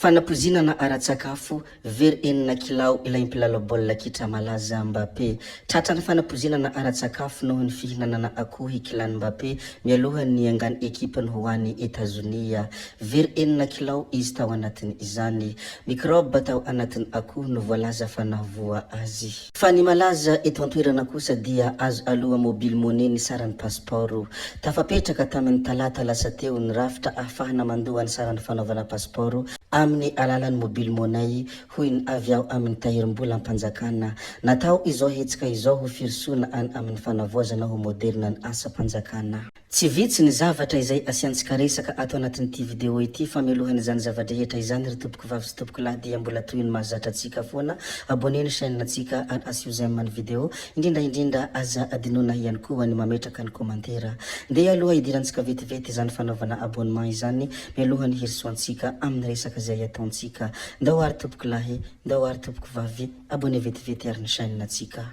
Fanapoizinana ara-tsakafo, very enina kilao ilay mpilalao baolina kitra malaza Mbappé. Tratran'ny fanapoizinana ara-tsakafo noho ny fihinanana akoho i Kylian Mbappé mialohan'ny niangan'ny ekipany ho any Etazonia. Very enina kilao izy tao anatin'izany. Mikraoba tao anatin'ny akoho no voalaza fa nahavoa azy. Fa ny malaza eto an-toerana kosa dia azo aloa mobile money ny saran'ny pasipaoro. Tafapetraka tamin'ny talata lasa teo ny rafitra ahafahana mandoa ny saran'ny fanaovana pasipaoro amin'ny alalan'ny mobile money, hoy ny avy ao amin'ny tahirim-bolam-panjakana. Natao izao hetsika izao ho firosoana any amin'ny fanavaozana ho moderina ny asam-panjakana. Tsy vitsy ny zavatra izay asiantsika resaka ato anatin'ity video ity fa mialohan'izany zava-drehetra izany ry tompoko vavy sy tompoko lahy dia mbola toy ny mahazatra antsika foana, abonner ny chaîne ntsika ary asio j'aime ny video, indrindra indrindra aza adinoina ihany koa ny mametraka ny commentaire. Ndeha aloha hidirantsika vetivety izany fanaovana abonnement izany mialohan'ny hirosoantsika amin'ny resaka izay ataontsika. Ndao ary tompoko lahy, ndao ary tompoko vavy. Abonné vetivety ary ny chaîne ntsika.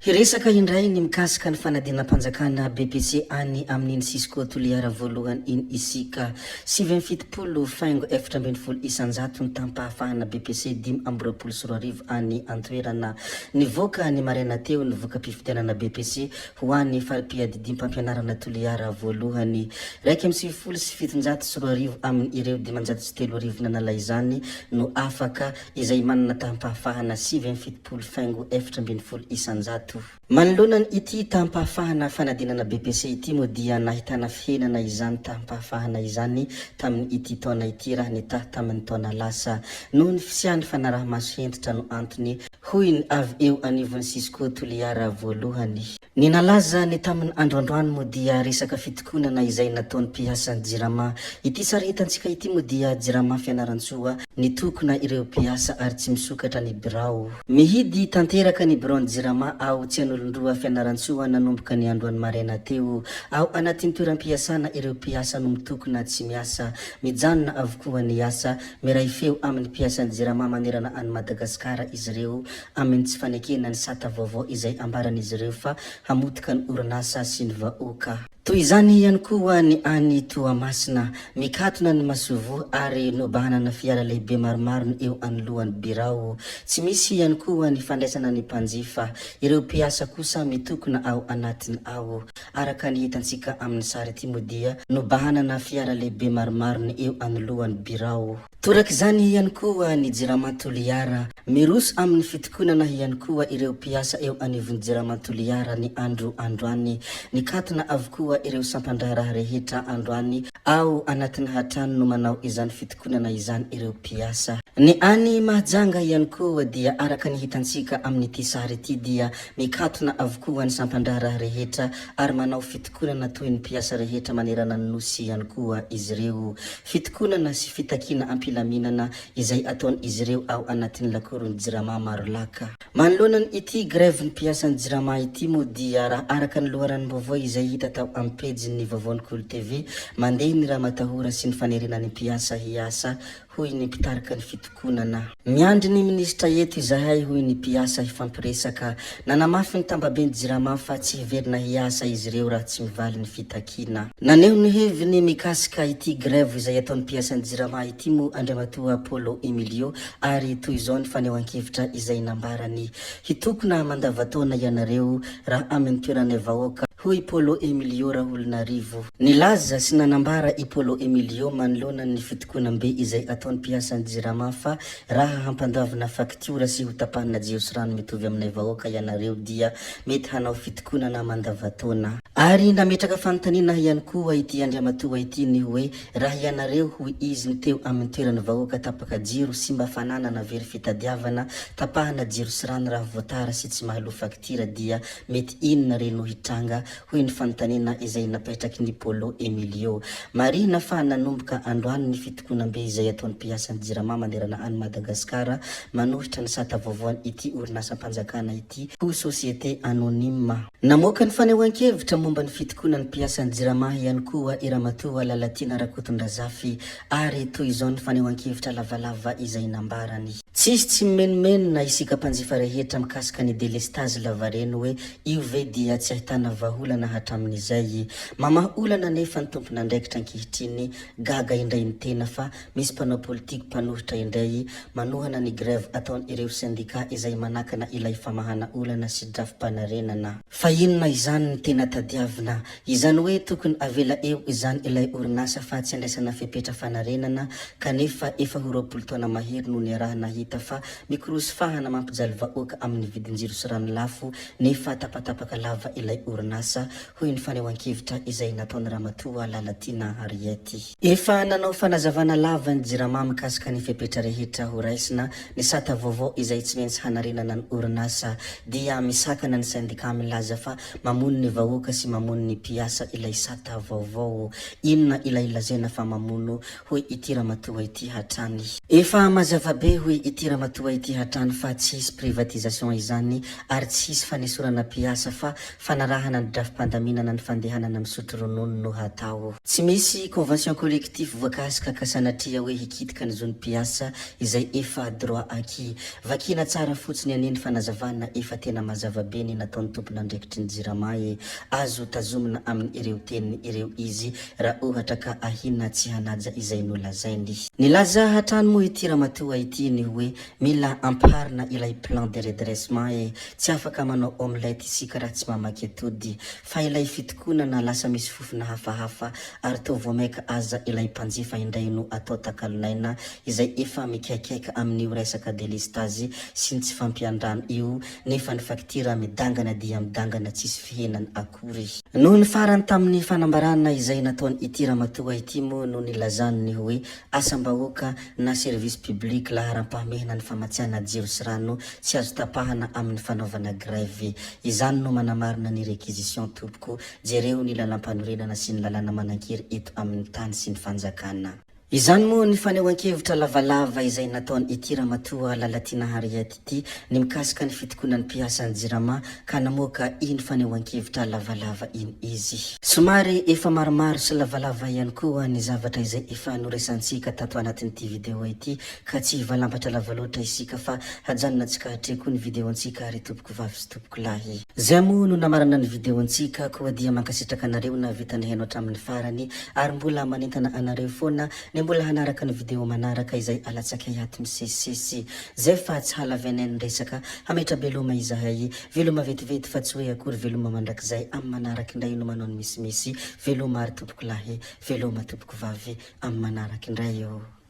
Hiresaka indray ny mikasika ny fanadinam-panjakana BEPC any amin'iny Cisco Toliara voalohany iny isika. 79 faingo 14 isan-jato ny taham-pahafahana BEPC 2025 any an-toerana. Nivoaka ny maraina teo ny voka-pifidianana BEPC ho an'ny fari-piadidiam-pampianarana Toliara voalohany. 2791 amin'ireo 3500 nanala izany no afaka izay manana taham-pahafahana 79 faingo 14 isan-jato. Manoloana ity taham-pahafahana fanadinana BEPC ity moa dia nahitana fihenana izany taham-pahafahana izany tamin' ity taona ity raha nitaha tamin'ny taona lasa. Noho ny fisian'ny fanaraha-maso hentitra no antony, hoy ny avy eo anivon'ny Cisco Toliara voalohany. Ny nalaza ny tamin'ny andro androany moa dia resaka fitokonana izay nataon'ny mpiasan'ny Jirama. Ity sary hitantsika ity moa dia Jirama Fianarantsoa, nitokona ireo mpiasa ary tsy misokatra ny birao. Mihidy tanteraka ny biraon'ny Jirama ao Tsianolondroa Fianarantsoa nanomboka ny androany maraina teo. Ao anatin'ny toeram-piasana ireo mpiasa no mitokona tsy miasa. Mijanona avokoa ny asa. Miray feo amin'ny mpiasan'ny Jirama manerana an'i Madagasikara izy ireo amin'ny tsy fanekena ny sata vaovao izay ambaran'izy ireo fa hamotika ny orinasa sy ny vahoaka. Toy izany ihany koa ny any Toamasina. Mikatona ny masoivoho ary nobahanana fiara lehibe maromaro ny eo anoloan'ny birao. Tsy misy ihany koa ny fandraisana ny mpanjifa. Ireo mpiasa kosa mitokona ao anatiny ao. Araka ny hitantsika amin'ny sary ity moa dia nobahanana fiara lehibe maromaro ny eo anoloan'ny birao. Torak'izany ihany koa ny Jirama Toliara. Miroso amin'ny fitokonana ihany koa ireo mpiasa eo anivon'ny Jirama Toliara ny andro androany. Nikatona avokoa ireo sampan-draharaha rehetra androany. Ao anatin'ny hatrany no manao izany fitokonana izany ireo mpiasa. Ny any Mahajanga ihany koa dia araka ny hitantsika amin'ity sary ity dia mikatona avokoa ny sampan-draharaha rehetra ary manao fitokonana toy ny mpiasa rehetra manerana ny Nosy ihany koa izy ireo. Fitokonana sy fitakiana am-pilaminana izay ataon'izy ireo ao anatin'ny lakoron'ny Jirama Marolaka. Manoloana ity grève ny mpiasan'ny Jirama ity moa dia raha araka ny loharanom-baovao izay hita tao amin'ny pejin'ny vaovaon'ny Kolo TV, mandeha ny ramatahora sy ny fanerena ny mpiasa hiasa hoy ny mpitarika ny fitokonana. Miandry ny minisitra eto izahay hoy ny mpiasa hifampiresaka. Nanamafy ny tambaben'ny Jirama fa tsy hiverina hiasa izy ireo raha tsy mivaly ny fitakiana. Naneho ny heviny mikasika ity grève izay ataon'ny mpiasan'ny Jirama ity moa Andriamatoa Paolo Emilio ary toy izao ny fanehoan-kevitra izay nambarany. Hitokona mandava-taona ianareo raha amin'ny toeranay vahoaka, hoy Paolo Emilio Raholinarivo. Nilaza sy nanambara i Paolo Emilio manoloana ny fitokonam-be izay ataon'ny mpiasan'ny Jirama fa raha hampandavina faktiora sy hotapanina jiro sy rano mitovy aminay vahoaka ianareo dia mety hanao fitokonana mandava-taona. Ary nametraka fanontaniana ihany koa ity andriamatoa ity ny hoe raha ianareo hoy izy ny teo amin'ny toeran'ny vahoaka tapaka jiro sy mba fananana very fitadiavana tapahana jiro sy rano raha voatara sy tsy mahaloa faktira dia mety inona re no hitranga? hoy ny fanontaniana izay napetraky ny Paulo Emilio. Marihina fa nanomboka androany ny fitokonam-be izay ataon'ny mpiasan'ny Jirama manerana an'i Madagasikara manohitra ny sata vaovaon' ity orinasam-panjakana ity ho société anonyme. Namoaka ny fanehoan-kevitra momba ny fitokonan'ny mpiasan'ny Jirama ihany koa i Ramatoa Lalatiana Rakotondrazafy ary toy izao ny fanehoan-kevitra lavalava izay nambarany. Tsisy tsy mimenomenona isika mpanjifa rehetra mikasika ny delestazy lavareny hoe io ve dia tsy ahitana vahaolana hatramin'izay. Mamaha olana anefa ny tompon'andraikitra ankehitriny, gaga indray ny tena fa misy mpanao politique mpanohitra indray manohana ny grève ataon'ireo syndicat izay manakana ilay famahana olana sy drafi-panarenana. Fa inona izany ny tena tadiavina? Izany hoe tokony avela eo izany ilay orinasa fa tsy andraisana fepetra fanarenana kanefa efa ho 20 taona mahery no niaraha-nahita fa mikorosy fahana mampijaly vahoaka amin'ny vidin-jiro sy rano lafo nefa tapatapaka lava ilay orinasa, hoy ny fanehoan-kevitra izay nataon'i Ramatoa Lalatiana Harriette. Efa nanao fanazavana lava ny Jirama mikasika ny fepetra rehetra ho raisina, ny sata vaovao izay tsy maintsy hanarenana ny orinasa dia misakana ny sendika milaza fa mamono ny vahoaka sy mamono ny mpiasa ilay sata vaovao. Inona ilay lazaina fa mamono hoy ity ramatoa ity hatrany. Efa mazava be hoy ity ramatoa ity hatrany fa tsy hisy privatisation izany ary tsy hisy fanesorana mpiasa fa fanarahana ny drafi-pandaminana ny fandehanana misotro ronono no hatao. Tsy misy convention collectif voakasika ka sanatria hoe hikitika ny zon'ny mpiasa izay efa droit acquis. Vakiana tsara fotsiny anie ny fanazavana efa tena mazava be ny nataon'ny tompon'andraikitry ny jirama e! Azo tazomina amin'ireo teniny ireo izy raha ohatra ka ahiana tsy hanaja izay nolazainy. Nilaza hatrany moa ity ramatoa ity ny hoe mila ampiharina ilay plan de redressement e! Tsy afaka manao omelette isika raha tsy mamaky atody. Fa ilay fitokonana lasa misy fofona hafahafa ary toa vao maika aza ilay mpanjifa indray no atao takalon'aina izay efa mikaikaika amin'io resaka delestazy sy ny tsy fampian-drano io nefa ny faktira midangana dia midangana tsisy fihenany akory. Noho ny farany tamin'ny fanambarana izay nataon'ity ramatoa ity moa no nilazany ny hoe asam-bahoaka na service public laharam-pahamehana ny famatsiana jiro sy rano tsy azo tapahana amin'ny fanaovana grève. Izany no manamarina ny réquisition tompoko, jereo ny lalampanorenana sy ny lalàna manankery eto amin'ny tany sy ny fanjakana. Izany moa ny fanehoan-kevitra lavalava izay nataon ity ramatoa Lalatiana Harriet ity ny mikasika ny fitokonan'ny mpiasan'ny Jirama ka namoaka iny fanehoan-kevitra lavalava iny izy. Somary efa maromaro sy lavalava ihany koa ny zavatra izay efa noresantsika tato anatin'ity video ity ka tsy hivalampatra lava loatra isika fa hajanona tsy ka hatreo koa ny video-ntsika ry tompoko vavy sy tompoko lahy. Zay moa no namarana ny video-ntsika koa dia mankasitraka anareo nahavita nihaino hatramin'ny farany ary mbola manentana anareo foana ny mbola hanaraka ny video manaraka izay alatsakay ato misesisesy. Zay fa tsy halavainay ny resaka, hametra-beloma izahay, veloma vetivety fa tsy hoe akory veloma mandrakizay, amin'ny manaraka indray no manao ny misimisy, veloma ary tompoko lahy, veloma tompoko vavy, amin'ny manaraka indray ô.